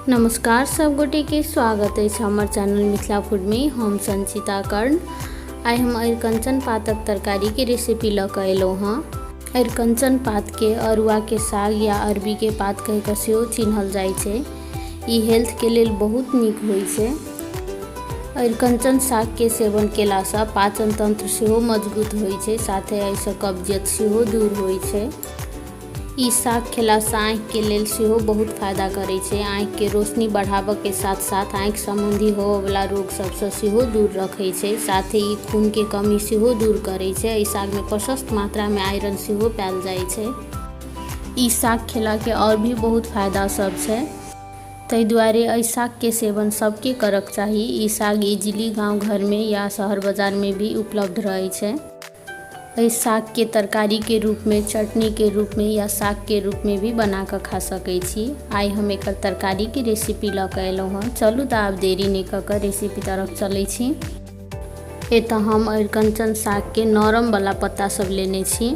नमस्कार सब गोटे के स्वागत अछि हमर चैनल मिथिला फूड में। हम संचिता कर्ण। आइ हम अरिकंचन पातक तरकारी के रेसिपी लऽ कऽ एलहुँ हँ। अरिकंचन पात के अरुआ के साग या अरबी के पात कहि कऽ सेहो चिन्हल जाइ छै। ई हेल्थ के लेल बहुत नीक होइ छै। अरिकंचन साग के सेवन केलासँ पाचन तंत्र सेहो मजबूत होइ छै, साथे एहिसँ कब्जियत सेहो दूर होइ छै। ई साग खेलासँ आँखिके लेल सेहो बहुत फायदा करै छै। आँखिके रोशनी बढ़ाबऽके साथ साथ आँखि सम्बन्धी होबऽवला रोग सबसँ सेहो दूर रखै छै। साथे ई खूनके कमी सेहो दूर करै छै। एहि सागमे प्रशस्त मात्रामे आयरन सेहो पायल जाइ छै। ई साग खेलाके आओर भी बहुत फायदा सब छै, ताहि दुआरे एहि सागके सेवन सबके करक चाही। ई साग इजीली गाँव घरमे या शहर बाजारमे भी उपलब्ध रहै छै। एहि सागके तरकारीके रूपमे, चटनीके रूपमे या सागके रूपमे भी बना कऽ खा सकै छी। आइ हम एकर तरकारीके रेसिपी लऽ कऽ एलहुँ हँ। चलू तऽ आब देरी नहि कऽ कऽ रेसिपी तरफ चलै छी। एतऽ हम अरिकंचन सागके नरमवला पत्ता सब लेने छी।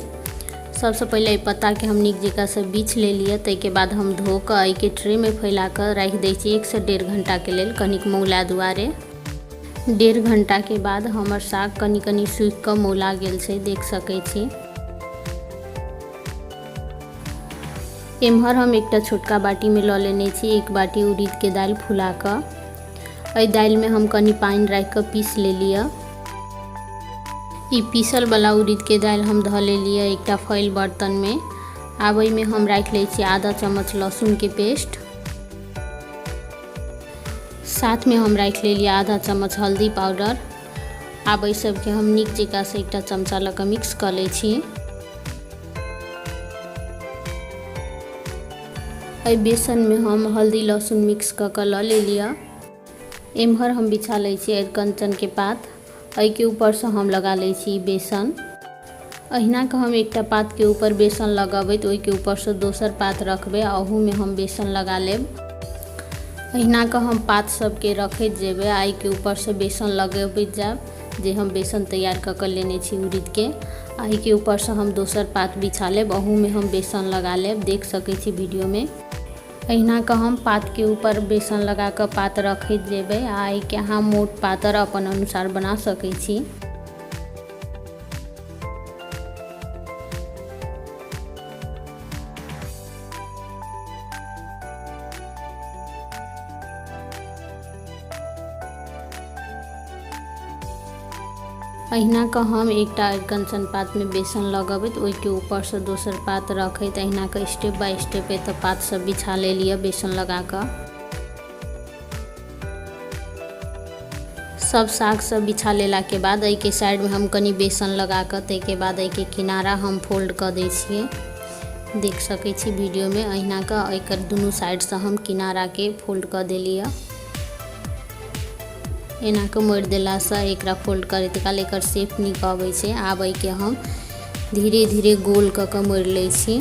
सबसँ पहिले एहि पत्ताके हम नीक जकाँसँ बीछि लेलियै। ताहिके बाद हम धो कऽ एहिके ट्रेमे फैला कऽ राखि दै छी 1 से 1.5 घंटाके लेल, कनिक मौला दुआरे। 1.5 घंटाके बाद हमर साग कनि कनि सूखि कऽ मौला गेल छै, देख सकै छी। एम्हर हम एकटा छोटका बाटीमे लऽ लेने छी 1 बाटी उड़ीदके दालि फुला कऽ। एहि दालिमे हम कनि पानि राखि कऽ पीस लेलियै। ई पीसल वाला उड़ीदके दालि हम धऽ लेलियै एकटा फैल बर्तनमे। आब एहिमे हम राखि लै छी आधा चम्मच लहसुनके पेस्ट, साथमे हम राखि लेलियै आधा चम्मच हल्दी पाउडर। आब एहि सबके हम नीक जकाँसँ एकटा चमचा लऽ कऽ मिक्स कऽ लै छी। एहि बेसनमे हम हल्दी लहसुन मिक्स कऽ कऽ लऽ लेलियै। एम्हर हम बिछा लै छी अरिकंचनके पात। एहिके ऊपरसँ हम लगा लै छी बेसन। अहिना कऽ हम एकटा पातके ऊपर बेसन लगबै तऽ ओहिके ऊपरसँ दोसर पात रखबै आ ओहूमे हम बेसन लगा लेब। अहिना कऽ हम पात सबके रखैत जेबै आ एहिके ऊपरसँ बेसन लगबैत जायब, जे हम बेसन तैयार कऽ कऽ लेने छी उड़ीदके। आ एहिके ऊपरसँ हम दोसर पात बिछा लेब, ओहूमे हम बेसन लगा लेब। देख सकै छी वीडियोमे। अहिना कऽ हम पातके ऊपर बेसन लगा कऽ पात रखैत जेबै आ एहिके अहाँ मोट पातर अपन अनुसार बना सकै छी। अहिना कऽ हम एकटा अरिकंचन पातमे बेसन लगबैत ओहिके ऊपरसँ दोसर पात रखैत अहिना कऽ स्टेप बाय स्टेप एतऽ पात सब बिछा लेलियै बेसन लगा कऽ। सब साग सब बिछा लेलाके बाद एहिके साइडमे हम कनि बेसन लगा कऽ ताहिके बाद एहिके किनारा हम फोल्ड कऽ दै छियै। देख सकै छी वीडियोमे। अहिना कऽ एकर दुनू साइडसँ हम किनाराके फोल्ड कऽ देलियै। एना कऽ मोड़ि देलासँ एकरा फोल्ड करैत काल एकर शेप नीक अबै छै। आब एहिके हम धीरे धीरे गोल कऽ कऽ मोड़ि लै छी।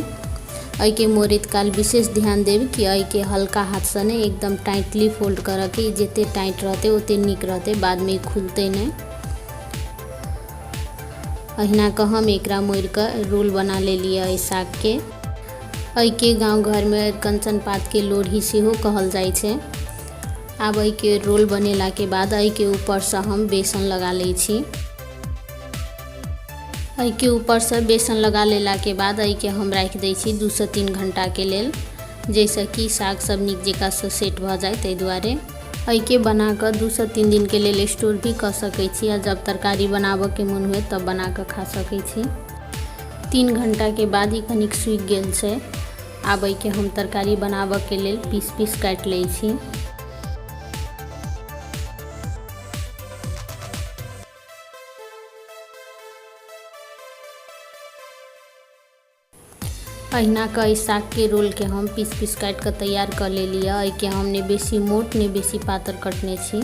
एहिके मोड़ैत काल विशेष ध्यान देब कि एहिके हल्का हाथसँ नहि, एकदम टाइटली फोल्ड करऽके। जते टाइट रहतै ओते नीक रहतै, बादमे ई खुलतै नहि। अहिना कऽ हम एकरा मोड़ि कऽ रोल बना लेलियै एहि सागके। एहिके गाँव घरमे अरिकंचन पातके लोढ़ी सेहो कहल जाइ छै। आब एहिके रोल बनेलाके बाद एहिके ऊपरसँ हम बेसन लगा लै छी। एहिके ऊपरसँ बेसन लगा लेलाके बाद एहिके हम राखि दै छी 2 से 3 घंटाके लेल, जाहिसँ कि साग सब नीक जकाँसँ सेट भऽ जाय। ताहि दुआरे एहिके बना कऽ 2 से 3 दिनके लेल स्टोर भी कऽ सकै छी आ जब तरकारी बनाबऽके मोन हुए तब बना कऽ खा सकै छी। 3 घंटाके बाद ई कनिक सूखि गेल छै। आब एहिके हम तरकारी बनाबऽके लेल पीस पीस काटि लै छी। अहिना कऽ एहि सागके रोलके हम पीस पीस काटि कऽ तैयार कऽ लेलियै। एहिके हम ने बेसी मोट ने बेसी पातर कटने छी।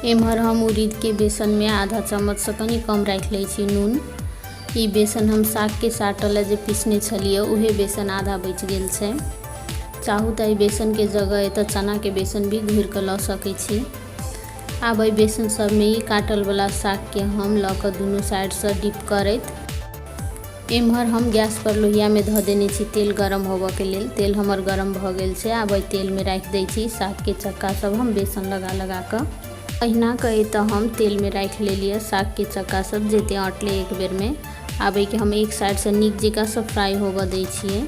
एम्हर हम उड़ीदके बेसनमे आधा चम्मचसँ कनि कम राखि लै छी नून। ई बेसन हम सागके साटऽ लए जे पीसने छलियै उहे बेसन आधा बचि गेल छै। चाहू तऽ एहि बेसनके जगह एतऽ चनाके बेसन भी घोरि कऽ लऽ सकै छी। आब एहि बेसन सबमे ई काटलवला सागके हम लऽ कऽ दुनू साइडसँ डिप करैत एम्हर हम गैस पर लोहियामे धऽ देने छी तेल गरम होबऽके लेल। तेल हमर गरम भऽ गेल छै। आब एहि तेलमे राखि दै छी सागके चक्का सब हम बेसन लगा लगा कऽ। अहिना कऽ एतऽ हम तेलमे राखि लेलियै सागके चक्का सब जते अँटलै एक बेरमे। आब एहिके हम एक साइडसँ नीक जकाँसँ फ्राइ होबऽ दै छियै।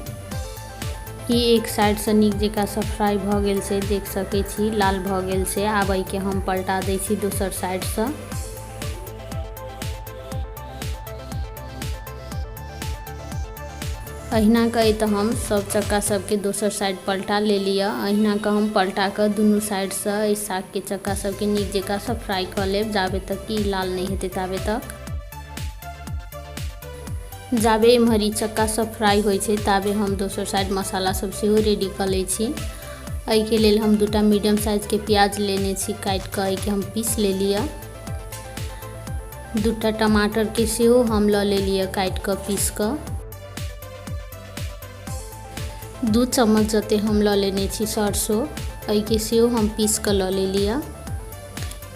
ई एक साइडसँ नीक जकाँसँ फ्राइ भऽ गेल छै, देख सकै छी लाल भऽ गेल छै। आब एहिके हम पलटा दै छी दोसर साइडसँ। अहिना कऽ तऽ हम सब चक्का सबके दोसर साइड पलटा लेलियै। अहिना कऽ हम पलटा कऽ दुनू साइडसँ एहि सागके चक्का सबके नीक जकाँसँ फ्राइ कऽ लेब, जाबे तक कि लाल नहि हेतै ताबे तक। जाबे एम्हर ई चक्का सब फ्राइ होइ छै ताबे हम दोसर साइड मसाला सब सेहो रेडी कऽ लै छी। एहिके लेल हम 2टा मीडियम साइजके प्याज लेने छी काटि कऽ, एहिके हम पीस लेलियै। 2टा टमाटरके सेहो हम लऽ लेलियै काटि कऽ पीस कऽ। 2 चम्मच जते हम लऽ लेने छी सरसो, एहिके सेहो हम पीस कऽ लऽ लेलियै।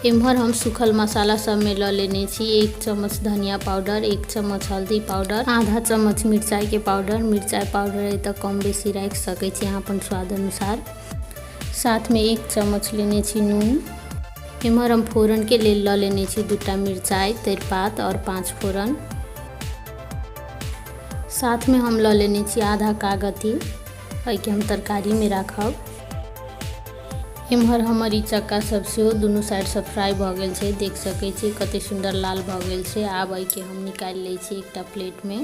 एम्हर हम सूखल मसाला सबमे लऽ लेने छी 1 चम्मच धनिया पाउडर, 1 चम्मच हल्दी पाउडर, आधा चम्मच मिरचाइके पाउडर। मिरचाइ पाउडर एतऽ कम बेसी राखि सकै छी अहाँ अपन स्वाद अनुसार। साथमे 1 चम्मच लेने छी नून। एम्हर हम फोरनके लेल लऽ लेने छी 2टा मिरचाइ, तेजपात आओर 5 फोरन। साथमे हम लऽ लेने छी आधा कागती, एहिके हम तरकारीमे राखब। एम्हर हमर ई चक्का सब सेहो दुनू साइडसँ फ्राइ भऽ गेल छै, देख सकै छी कते सुन्दर लाल भऽ गेल छै। आब एहिके हम निकालि लै छी एकटा प्लेटमे।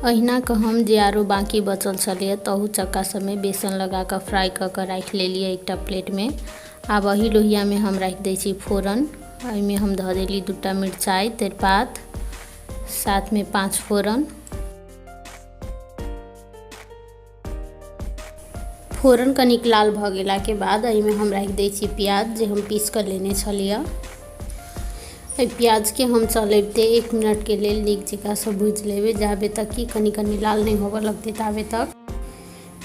अहिना कऽ हम जे आरो बाँकी बचल छलैए तहू चक्का सबमे बेसन लगा कऽ फ्राइ कऽ कऽ राखि लेलियै एकटा प्लेटमे। आब एही लोहियामे हम राखि दै छी फोरन। एहिमे हम धऽ देली 2टा मिरचाइ, तेजपात, साथमे 5 फोरन। फोरन कनिक लाल भऽ गेलाके बाद एहिमे हम राखि दै छी प्याज जे हम पीस कऽ लेने छलियै। एहि प्याजके हम चलेबिते 1 मिनटके लेल नीक जकाँसँ भूजि लेबै, जाबे तक कि कनि कनि लाल नहि होबऽ लगतै ताबे तक।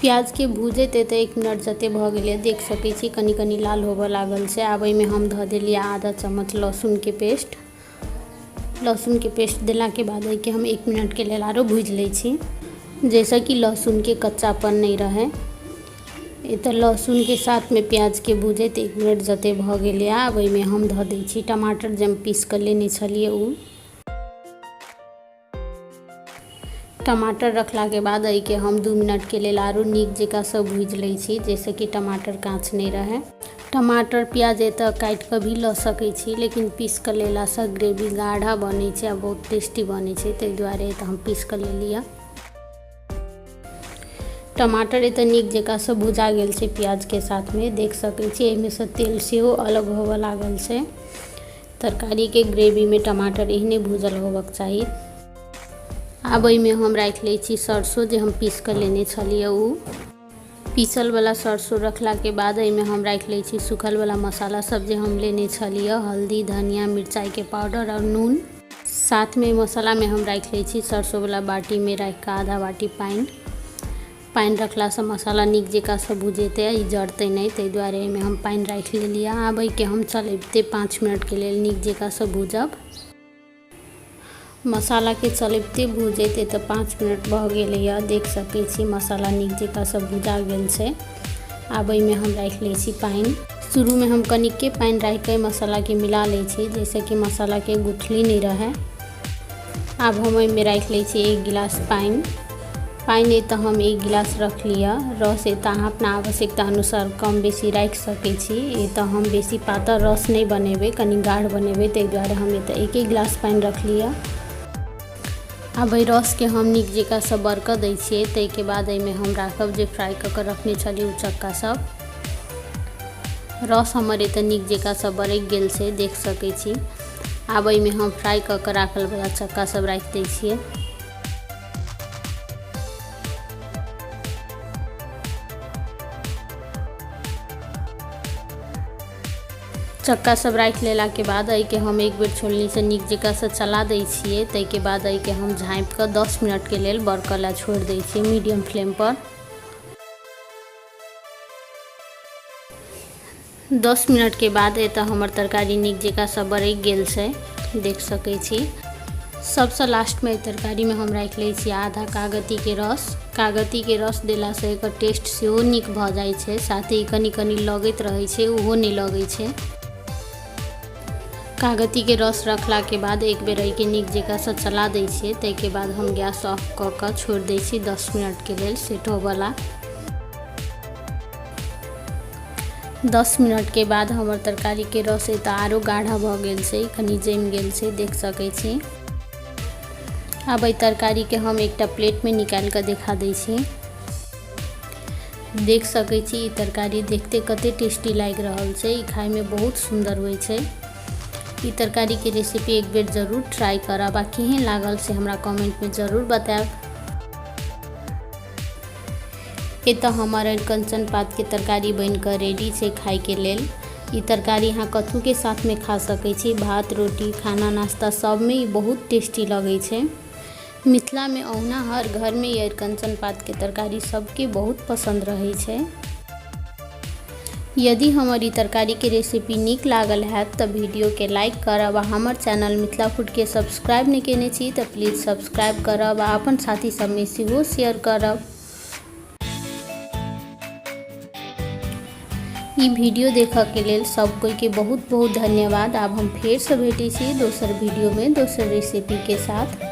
प्याजके भूजैत एतऽ 1 मिनट जते भऽ गेलै, देख सकै छी कनि कनि लाल होबऽ लागल छै। आब एहिमे हम धऽ देलियै आधा चम्मच लहसुनके पेस्ट। लहसुनके पेस्ट देलाके बाद एहिके हम 1 मिनटके लेल आरो भूजि लै छी, जाहिसँ कि लहसुनके कच्चापन नहि रहै। एतऽ लहसुनके साथमे प्याजके भूजैत 1 मिनट जते भऽ गेलै, आब एहिमे हम धऽ दै छी टमाटर जे हम पीस कऽ लेने छलियै ओ। टमाटर रखलाके बाद एहिके हम 2 मिनटके लेल आरो नीक जकाँसँ भूजि लै छी, जाहिसँ कि टमाटर काँच नहि रहै। टमाटर प्याज एतऽ काटि कऽ भी लऽ सकै छी, लेकिन पीस कऽ लेलासँ ग्रेवी गाढ़ा बनै छै आ बहुत टेस्टी बनै छै, ताहि दुआरे एतऽ हम पीस कऽ लेलियै। टमाटर एतऽ नीक जकाँसँ भुजा गेल छै प्याजके साथमे, देख सकै छी एहिमेसँ तेल सेहो अलग होबऽ लागल छै। तरकारीके ग्रेवीमे टमाटर एहने भूजल होबक चाही। आब एहिमे हम राखि लै छी सरसो जे हम पीस कऽ लेने छलियै ओ। पीसलवला सरसो रखलाके बाद एहिमे हम राखि लै छी सूखलवला मसाला सब जे हम लेने छलियै, हल्दी, धनिया, मिरचाइके पाउडर आओर नून। साथमे मसालामे हम राखि लै छी सरसोवला बाटीमे राखि कऽ आधा बाटी पानि। पानि रखलासँ मसाला नीक जकाँसँ भुजेतै, ई जरतै नहि, ताहि दुआरे एहिमे हम पानि राखि लेलियै। आब एहिके हम चलेबिते 5 मिनटके लेल नीक जकाँसँ भूजब। मसालाके चलेबिते भूजैत एतऽ 5 मिनट भऽ गेलैए, देख सकै छी मसाला नीक जकाँसँ भुजा गेल छै। आब एहिमे हम राखि लै छी पानि। शुरूमे हम कनिके पानि राखिकऽ मसालाके मिला लै छी, जाहिसँ कि मसालाके गुठली नहि रहै। आब हम एहिमे राखि लै छी 1 गिलास पानि। पानि एतऽ हम 1 गिलास रखलियै। रस एतऽ अहाँ अपना आवश्यकता अनुसार कम बेसी राखि सकै छी। एतऽ हम बेसी पातर रस नहि बनेबै, कनि गाढ़ बनेबै, ताहि दुआरे हम एतऽ 1 गिलास पानि रखलियै। आब एहि रसके हम नीक जकाँसँ बरकऽ दै छियै। ताहिके बाद एहिमे हम राखब जे फ्राइ कऽ कऽ रखने छलियै ओ चक्का सब। रस हमर एतऽ नीक जकाँसँ बरकि गेल छै, देख सकै छी। आब एहिमे हम फ्राइ कऽ कऽ राखल वला चक्का सब राखि दै छियै। चक्का सब राखि लेलाके बाद एहिके हम एक बेर छोलनीसँ नीक जकाँसँ चला दै छियै। ताहिके बाद एहिके हम झाँपि कऽ 10 मिनटके लेल बरकऽ लए छोड़ि दै छियै मीडियम फ्लेम पर। 10 मिनटके बाद एतऽ हमर तरकारी नीक जकाँसँ बरकि गेल छै, देख सकै छी। सबसँ लास्टमे एहि तरकारीमे हम राखि लै छी आधा कागतीके रस। कागतीके रस देलासँ एकर टेस्ट सेहो नीक भऽ जाइ छै, साथे ई कनि कनि लगैत रहै छै, ओहो नहि लगै छै। कागतीके रस रखलाके बाद एक बेर एहिके नीक जकाँसँ चला दै छियै। ताहिके बाद हम गैस ऑफ कऽ कऽ छोड़ि दै छी 10 मिनटके लेल सेट होबऽला। 10 मिनटके बाद हमर तरकारीके रस एतऽ आरो गाढ़ा भऽ गेल छै, कनि जमि गेल छै, देख सकै छी। आब एहि तरकारीके हम एकटा प्लेटमे निकालि कऽ देखा दै छी। देख सकै छी, ई तरकारी देखते कते टेस्टी लागि रहल छै। ई खायमे बहुत सुन्दर होइ छै। ई तरकारीके रेसिपी एक बेर जरूर ट्राई करब आ केहन लागल से हमरा कमेंटमे जरूर बतायब। एतऽ हमर अरिकञ्चन पातके तरकारी बनि कऽ रेडी छै खायके लेल। ई तरकारी अहाँ कथूके साथमे खा सकै छी। भात, रोटी, खाना, नाश्ता सबमे ई बहुत टेस्टी लगै छै। मिथिलामे ओहुना हर घरमे ई अरिकञ्चन पातके तरकारी सबके बहुत पसन्द रहै छै। यदि हमर ई तरकारीके रेसिपी नीक लागल हैत तऽ वीडियोके लाइक करब आ हमर चैनल मिथिला फूडके सब्सक्राइब नहि केने छी तऽ प्लीज सब्सक्राइब करब आ अपन साथी सबमे सेहो शेयर करब। ई वीडियो देखऽके लेल सब कोइके बहुत बहुत धन्यवाद। आब हम फेरसँ भेटै छी दोसर वीडियोमे दोसर रेसिपीके साथ।